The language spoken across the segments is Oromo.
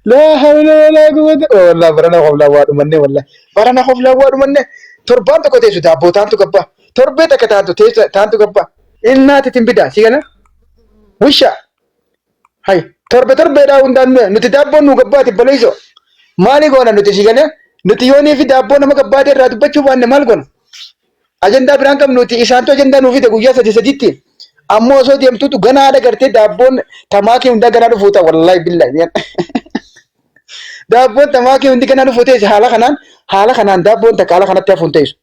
Laa hawla walaa quwwata. Wallahi barana koflaa waa dhumanne wallahi. Barana koflaa waa dhumanne. Torbaan tokko teessu daabboo taantu gabbaa. Torbee takka taantu teessu taantu gabbaa. Innaati timbidaa si gala. Wisha. Hay torbe torbeedhaa hundaan nuti daabboon nu gabbaati baleessoo. Maali goona nuti si gala. Nuti yoonii fi daabboo nama gabbaatee irraa dubbachuu baanne maal goona? Ajandaa biraan qabnuti isaantu ajandaa nuu fide guyyaa sadi saditti. Ammoo osoo deemtutu ganaadha gartee daabboon tamaakii hundaa ganaa dhufuu ta'a wallaahi billaahi. Daabboon tamaakii hundi ganaa dhufuu teessi haala kanaan daabboon takka haala kanatti hafuun teessu.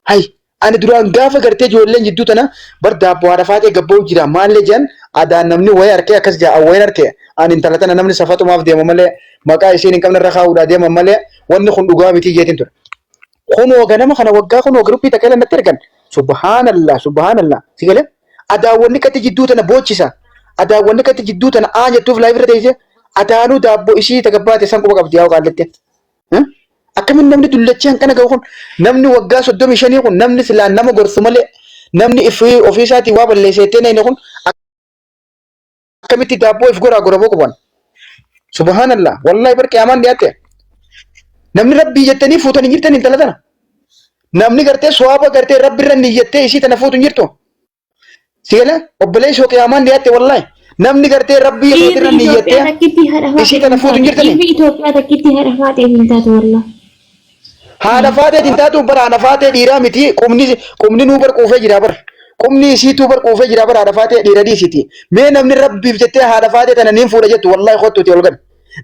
Hay ani duraan gaafa gartee ijoolleen jidduu tana bar daabboo haadha faatee gabboo jira maallee jedhan adaan namni wayii harkee akkas jedha wayiin harkee ani intala tana namni safatumaaf deema malee maqaa isiin hin qabne irra kaa'uudhaa deeman malee wanni kun dhugaa miti jeetiin ture. Kunoo ganama kana waggaa kunoo giruppii takka illee natti ergan. Subhaanallah subhaanallah. Si galee? Adaawwanni katti jidduu tana boochisa. Adaawwanni katti jidduu tana aan jettuuf live irra teessee adaanuu daabboo isii tagabbaate san quba qabdi yaa qaallitti. Akkamiin namni dullachee hanqana gahu kun namni waggaa 35 kun namni silaan nama gorsu malee namni ofii isaatii waa balleessee jettee kun akkamitti daabboo if goraa goraboo quban. Subhaanallah wallahi bar qiyaamaan dhiyaatte. Namni rabbii jettanii fuutanii jirtan intala tana. Namni gartee suwaaba gartee rabbi irra niyyattee isii tana fuutu hin jirtu. Si gala obboleessoo qiyaamaan dhiyaatte wallahi. Namni gartee rabbii Dhiirri irra Itoophiyaa niyyattee takkitti haadha isii faatee tana hin fuutu hin taatu. jirtanii. Dhiirri Itoophiyaa takkitti haadha faatee hin taatu wallah. Haadha faateetiin hin taatu bara haadha faatee dhiiraa miti qubni nuu bar quufee jira bar. Qubni isiituu bar quufee jira bara haadha faatee dhiira dhiisiti. Mee namni rabbiif jettee haadha faatee tana niin fuudha jettu wallahi kottuuti ol gadi.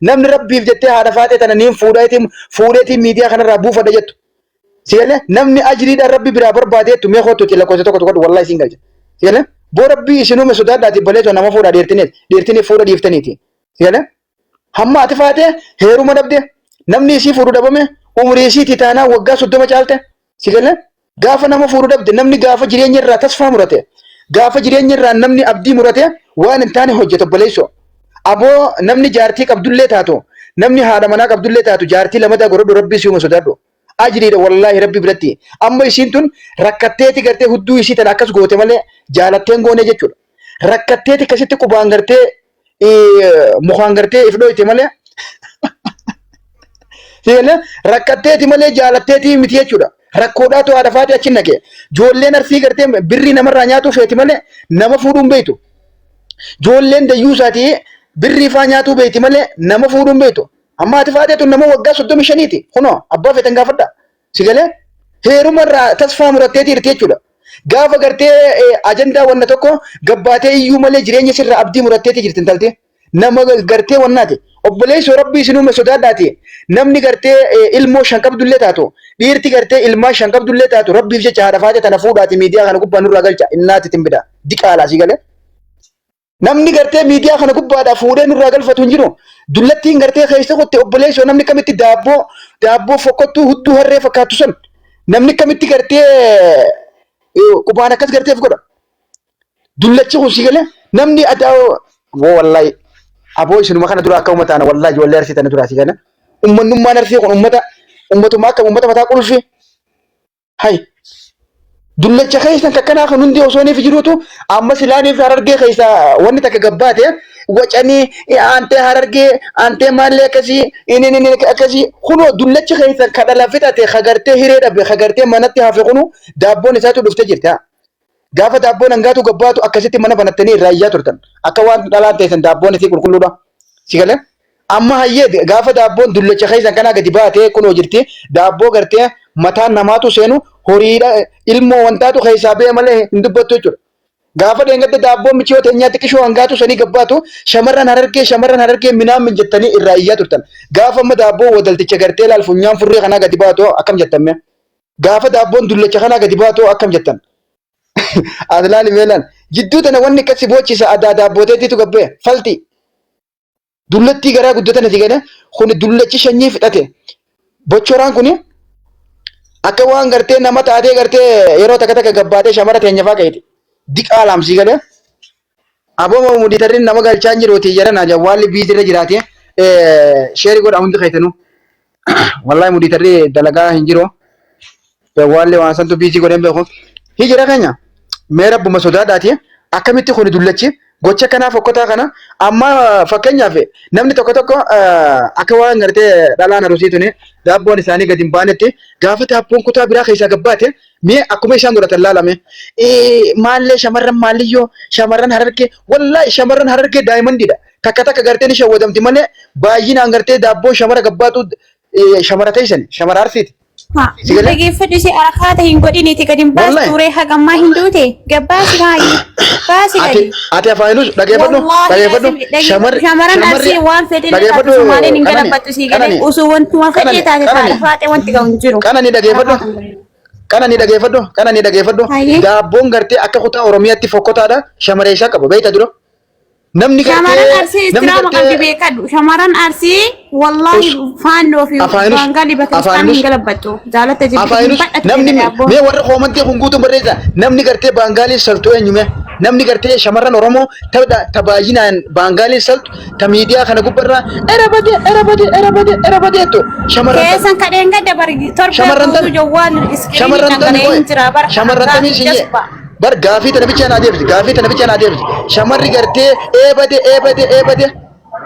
Namni rabbiif jettee haadha faatee tana niin fuudheetiin fuudheetiin miidiyaa kanarraa buufadha jettu. Sigalee namni ajriidhaan rabbi biraa barbaadeettu mee kottuuti lakkoofsa tokko tokko wallahi isiin galcha. Sigalee boo rabbii isin uume sodaadhaati baleetoo nama fuudhaa dhiirtiniif dhiirtiniif fuudha dhiiftaniiti. Sigalee hamma ati faatee heeruma dhabde namni isii fuudhu dhabame umrii isiitii taanaa waggaa 30 caalte si galee gaafa nama fuudhu dhabde namni gaafa jireenya irraa tasfaa murate gaafa jireenya irraa namni abdii murate waan hin taane hojjeta obboleessoo. Aboo namni jaartii qabdullee taatu namni haadha manaa qabdullee taatu jaartii lamadaa godhadhu rabbii si uume sodaadhu. Ajriidha wallaahi rabbi biratti. Amma isiin tun rakkatteeti gartee hudduu isii tana akkas goote malee jaalatteen goone jechuudha. Rakkatteeti akkasitti qubaan gartee mukaan gartee if dhoyte malee Sigalee rakkatteeti malee jaalatteeti miti jechuudha. Rakkoodhaatu haadha faati achi naqe. Ijoolleen arsii gartee birrii namarraa nyaatuu feeti malee nama fuudhuun beektu. Ijoolleen dayyuusaati birrii faa nyaatuu beekti malee nama fuudhuun beektu. Amma haati faatee tun nama waggaa 35ti. Kunoo abbaa feetan gaafadha. Sigalee heeruma irraa tasfaa muratteeti jirti jechuudha. Gaafa gartee ajandaa wanna tokko gabbaatee iyyuu malee jireenya sirraa abdii muratteeti jirti intalti. Nama gartee wannaati. Obboleessoo rabbii isin uume sodaadhaati. Namni gartee ilmoo shan qabdullee taatu dhiirti gartee ilmaan shan qabdullee taatu rabbiif jecha haadha faatee tana fuudhaati miidiyaa kana gubbaa nurraa galcha innaati timbida. Diqaalaa si galee. Namni gartee miidiyaa kana gubbaadhaa fuudhee nurraa galfatu hin jiru. Dullattiin gartee keessa kutte obboleessoo namni kamitti daabboo daabboo fokkottuu hudduu harree fakkaattu san namni kamitti gartee qubaan akkas garteef godha. Dullachi kun si galee namni adaa woo wallaahi aboo isinuma kana dura akka uummata ana wallaahi ijoollee arsii tana dura si galee ummannummaan arsii kun ummata ummatuma akka ummata mataa qulfii. Hay. Dullacha keessan kakkanaa kan hundi osoo niif jiruutu amma silaaniif harargee keessa wanni takka gabbaate wacanii aantee harargee aantee maallee akkasii inni inni akkasii kunoo dullacha keessan ka dhala fixate ka gartee hiree dhabe ka gartee manatti hafe kunu daabboon isaatu dhufte jirti. Gaafa daabboon hangaatu gabbaatu akkasitti mana banattanii irraa iyyaa turtan. Akka waan dhalaan teessan daabboon isii qulqulluudha. Si galee? Amma hayyee gaafa daabboon dullacha keessan kanaa gadi baatee kunoo jirti daabboo gartee mataan namaatu seenu horiidha ilmoo wantaatu keessaa ba'e malee hin dubbattu jechuudha. Gaafa dheengadda daabboon michiyoo teenyaa xiqqishoo hangaatu sanii gabbaatu shamarran harargee shamarran harargee minaan min jettanii irraa iyyaa turtan. Gaafa amma daabboo wadalticha gartee laal funyaan furrii kanaa gadi baatu akkam jettan mee? Gaafa daabboon dullacha kanaa gadi baatu akkam jettan? Ati laali mee laal. Jidduu tana wanni akkasi boochisa adaa daabbooteetiitu gabbee falti. Dullattii garaa guddatan ati gada kuni dullachi shanyii fixate. Bochoraan kuni akka waan gartee nama taatee gartee yeroo takka takka gabbaatee shamara teenya faa ka'eeti. Diqaa laamsii galee. Aboo muditarri nama galchaa hin jiruuti jedhan jawwaalli biizirra jiraate sheerii godha hundi keessanuu. Wallahi muditarri dalagaa hin jiru. Jawwaalli waan santu biizii godheen beeku. Hijira keenya mee rabbuma sodaadhaati akkamitti kuni dullachi Gocha kanaa fokkotaa kana amma fakkeenyaaf namni tokko tokko akka waan gartee dhalaan arusii tuni daabboon isaanii gadi hin baanetti gaafa daabboon kutaa biraa keessaa gabbaate mee akkuma isaan godhatan laalame. Maallee shamarran maalliyyoo shamarran harargee wallaahi shamarran harargee daayimandiidha. Takka takka gartee ni shawwadamti malee baay'inaan gartee daabboo shamara gabbaatu shamara teessan shamara arsiiti. Si galee? Dhageeffadhu ishee arakaata hin godhiniiti gadi hin Wallahi. baastu ree hagammaa hin duute gabbaasi baay'ee baasi Ati gadi. ati afaanus dhageeffadhu Wallaahi dhageeffadhu lazim shamarri shamarran shamarri arsii waan fedhe illee taatu dhageeffadhu Sumaaleen hin qanani galabattu sii galee qanani osoo wantuma fedhee qanani taate qanani taate faaxee wanti ga'u hin jiru. qanani dhageeffadhu Arakaata hin godhin. qanani dhageeffadhu qanani dhageeffadhu Hayyee. daabboon gartee akka kutaa Oromiyaatti fokkotaadha shamara isaa qaba beekta dura Namni Shamarran gartee Arsii namni istiraama qabdi gartee beekadhu. Shamarran Arsii wallaahi us faannoo fi afaanus baangalii bakka isaan hin afaanus galabattu. Jaalatta jibbite hin afaanus badhatu namni jedha daabboon. mee warra koomantii kun guutuun barreessa namni gartee baangaaliin saltu eenyume namni gartee shamarran Oromoo ta baay'inaan baangaaliin saltu ta miidiyaa kana gubbarraa erabade erabade erabade erabade jettu shamarran tami Keessan kadheen gadda bari torbee shamarran guutuu tami jawwaan iskiriinii shamarran tami dhangala'ee qoy hin jira bara kana shamarran tamii gaafii sinye jasba. Bar gaafii tana bichaa naa deebisi. Gaafii tana bichaa naa deebisi. Shamarri gartee eebade eebade eebade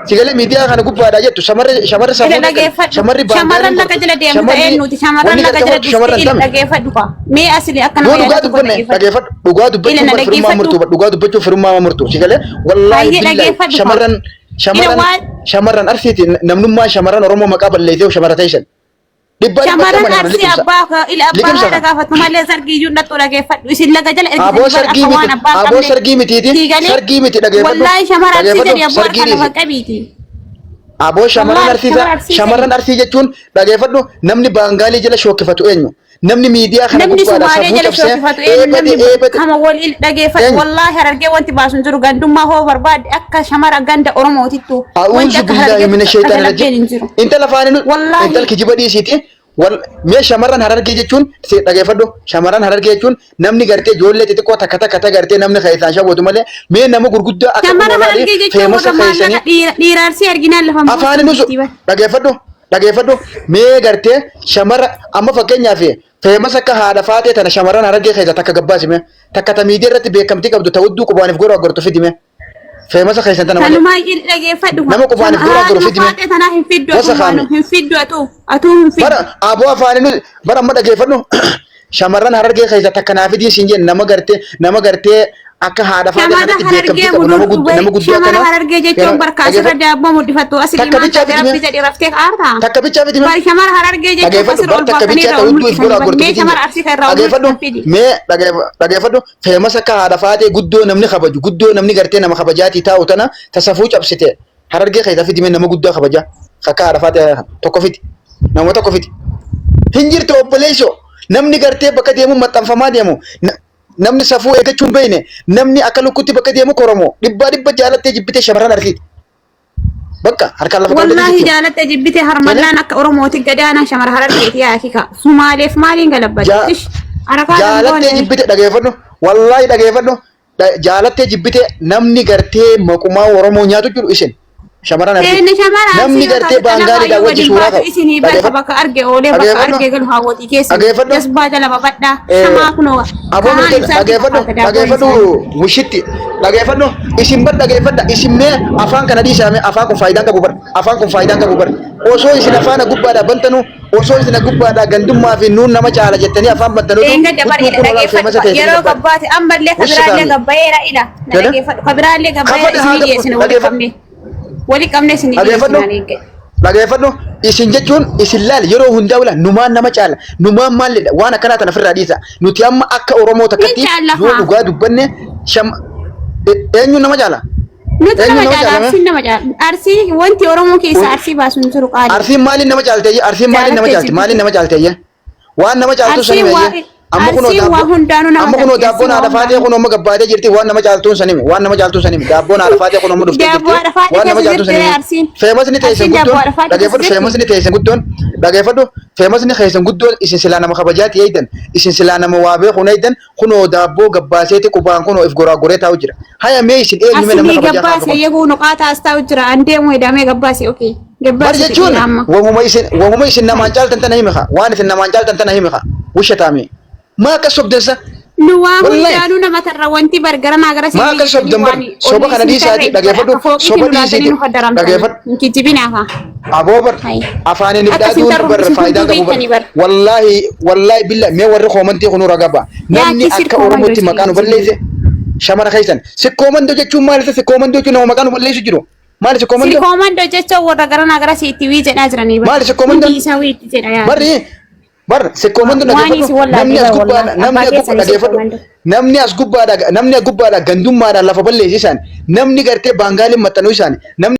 sigalee miidiyaa kana gubbaadhaa jettu shamarri shamarri Ila safuun akkami dhageeffadhu. shamarri Shamarran baangaaleen laga gortu jala deemtu shamarri ta'een nuti shamarran wanni laga gartee jala hortu shamarran dhufti ila tami. dhageeffadhu kaa. Mee asili akka Yoo nama dhugaa yaada tokko dubbanne dhageeffadhu. dhageeffadhu dhugaa Ila dubbachuun na bar firummaa dhageeffadhu. murtuu bar dhugaa dubbachuun firummaa murtuu sigalee wallaahi Hayyee billaahi dhageeffadhu kaa. shamarran Ila shamarran waan shamarran arsiiti namnummaa shamarran Oromoo maqaa balleessee shamarra ta'e Dhibbaa dhibbatti Shamarran amane kana Arsii liqimsa. abbaa ila abbaa Liqimsa haadha kana. gaafatu malee sargii iyyuu dhaqxu dhageeffadhu. Isin laga jala Aboo ergitanii bar sargii akka miti. waan abbaa hin Aboo qabne. sargii mitiiti. Sii galee Sargii miti dhageeffadhu. wallaahi shamara Arsii Dhageeffadhu jedhi abboo sargii harka lafa dhiisi. qabiiti. Aboo shamarran Wallaahi Arsii shamara Arsii jedhi. shamarran Arsii jechuun dhageeffadhu namni Baangaalii jala shookkifatu eenyu? Namni miidiyaa kana Namni gubbaadha Sumaalee safuu jala cabsee shookifatu eenyu eebate namni eebate kama wal dhageeffadhu eenyu? wallaahi harargee wanti baasu hin jiru gandummaa hoo barbaadde akka shamara ganda Oromootitti wanti A'uuzu akka billaahi harargee mina shaytaani dhagalabbeen rajiim. hin jiru. Intala afaanii nu Wallaahi intala kijiba dhiisiiti. Wal mee shamarran harargee jechuun si dhageeffadhu shamarran harargee jechuun namni gartee ijoollee xixiqqoo takka takka ta gartee namni keessaan shawwatu malee mee nama gurguddaa akka Shamara kun harargee jechuun feemasa warra maallaqa keessanii dhiira arsii arginaan lafa hin afaanii buustu nusu miti bara. dhageeffadhu dhageeffadhu mee gartee shamara amma fakkeenyaaf feemasa akka haadha faatee tana shamarran harargee keessa takka gabbaasime takka ta miidiyaa irratti beekamtii qabdu ta hudduu qubaaniif gora gortu fidime Feemasa keessan tana malee. Tanumaa jedhi dhageeffadhu. Nama qubaaniif gora goru Haadhuma fidime. faaxee tanaa hin fiddu Gosa atuu kaame. maanu hin fiddu atuu atuu hin fiddu. Bara aboo afaanii bara amma dhageeffadhu. Shamarran harargee keessa takka naa fidii siin jenna nama gartee nama gartee akka haadha faatee Shamara kanatti beekamtii harargee qabu nama mudur guddaa nama guddaa shamara kana. harargee jechuun barka asirra daabboo mudhifattu asii Takka maal bichaa taate fidime. rabbi jedhi raftee aartaa. Takka bichaa fidime. Bari shamara harargee jechuun Dhageeffadhu asirra bar ol takka baafanii bichaa irraa ol ta'u hudduu if gora mul'isanii gortu mee fidii shamara arsii kan irraa ol Dhageeffadhu mul'isan fidi. mee dhageeffadhu feemas akka haadha faatee guddoo namni kabaju guddoo namni gartee nama kabajaatii taa'u tana tasafuu cabsite harargee keessa fidi mee nama guddaa kabajaa akka haadha faatee tokko fidi nama tokko fidi hin jirtu obboleessoo namni gartee bakka deemu maxxanfamaa deemu namni safuu eeggachuu hin beekne namni akka lukkutti bakka deemu koromoo dhibbaa dhibba jaalattee jibbitee shamarran arsiiti. Bakka harkaan lafa qabdee Wallaahi jechuudha. jaalatte jibbite harmallaan akka Oromooti gadaanaa shamara harargeeti yaa kika. Sumaaleef maaliin galabbate? Ish arakaa kan Jaalattee goone. jibbite dhageeffadhu. Wallaahi dhageeffadhu. Jaalattee jibbite namni gartee maqumaa Oromoo nyaatu jiru isin. Shamarran argite. Inni shamara Namni arsii yoo gartee taate kanaaf baangaaliidhaan hayyuu wajji wajjin suuraa baatu qabu. isinii bakka Dhageeffadhu. bakka arge oolee bakka Dhageeffadhu. arge galu haawwatii keessa Dhageeffadhu. jasbaa jala babadhaa Eh, shamaa kunoo Aboo kaan nuti ibsaatti dhageeffadhu fakkaata daabboon dhageeffadhu isaanii. mushitti dhageeffadhu isin bar dhageeffadha isin mee afaan kana dhiisaa mee afaan kun faayidaan qabu bar afaan kun faayidaan qabu bar osoo isin afaana gubbaadhaa bantanu osoo isin gubbaadhaa gandummaa fi nuun nama caala jettanii afaan bantanutu Eenga dabar hudduu ila kun olaal feemasa dhageeffadhu teessanii yeroo gabbaadha. gabbaate ammallee kabiraallee Wishitaami. gabbayeera ila na Jedhe? dhageeffadhu kabiraallee gabbayeera Kafadha haa isinii gabu dhiyeessina wali dhageeffadhu qabne wali qabne isinii dhageeffadhu dhiyeessinaan eeggadhe. Dhageeffadhu isin jechuun isin laali yeroo hundaa wala numaan nama caala numaan maallidha waan akkanaa tana ofirraa dhiisa nuti amma akka Oromoo Ni takkatti caalla yoo haa. dhugaa dubbanne sham eenyuun nama caala Nuti eenyuun nama nama caala caala mee Arsiin nama caala. Arsii wanti Oromoo keessaa Arsii baasu hin jiru qaali. Arsiin maaliin nama caalte Arsiin maaliin nama Jaalattee caalti maaliin jibbite. nama caalte Waan nama caaltuu Arsiin sani waa meeyye. Amma kunoo Arsiin waa daabboo hundaanuu nama amma kunoo tarti. daabboon Arsiin waa haadha faatee hundaanuu. kunoo amma gabbaatee jirti waan nama caaltuun sani waan nama caaltuun sani daabboon haadha faatee kunoo amma dhuftee Daabboo jirti haadha faatee waan nama keessa caaltuun jirti sani Arsiin. feemasni teessan Arsiin daabboo guddoon haadha faatee keessa dhageeffadhu jirti. feemasni teessan guddoon dhageeffadhu feemasni keessan guddoon isin silaa nama kabajaati eeydan isin silaa nama waa beekuun eeydan kunoo daabboo gabbaaseeti qubaan kunoo if goraa goree taa'u jira haya mee isin eenyu mee namni Asilii kabajaa kaasu gabbaase kun yeguu nuqaataa as taa'u jira. An deemu hedamee gabbaase okee. Bar Gabbaase jechuun jedhee amma. wamuma isin wamuma isin namaan caaltan tana himi kaa waan isin namaan caaltan tana himi kaa wishataami maa akkas sobdansa Nu waa Wallahi. hundaanuu nama tarra wanti bargaranaa gara Maa akka sobdan bar soba kana dhiisaati dhageeffadhu soba dhiisiiti dhageeffadhu. Hin kijibinaa Aboo bar Hai. afaaniin Akka ibdaa isin duun tarru bar isin faayidaa hunduu qabu bar beektanii bar. wallaahi wallaahi billa mee warri koomantii kunuu ragaa ba'a namni Yaa akka sirkoo Oromootti mandoo maqaa nu jedhama. balleesse shamara keessan sikkoo mandoo jechuun maal isa sikkoo mandoo jechuun nama maqaa nu balleessu jiru maali sikkoo mandoo Sirkoo mandoo jechuun warra garanaa gara siitti wii jedhaa jiranii bar. Maali sikkoo mandoo? Hundi isaa wii itti jedha yaa. Barri bar sikkoo mandoo Waan dhageeffadhu isin wallaalle namni as bar gubbaadha wallaahi. namni Abbaa as gubbaa keessanii sikkoo dhageeffadhu mandoo. namni as gubbaadha namni as gubbaadha gandummaadhaan lafa balleessi isaan namni gartee baangaaliin maxxanuu isaan namni.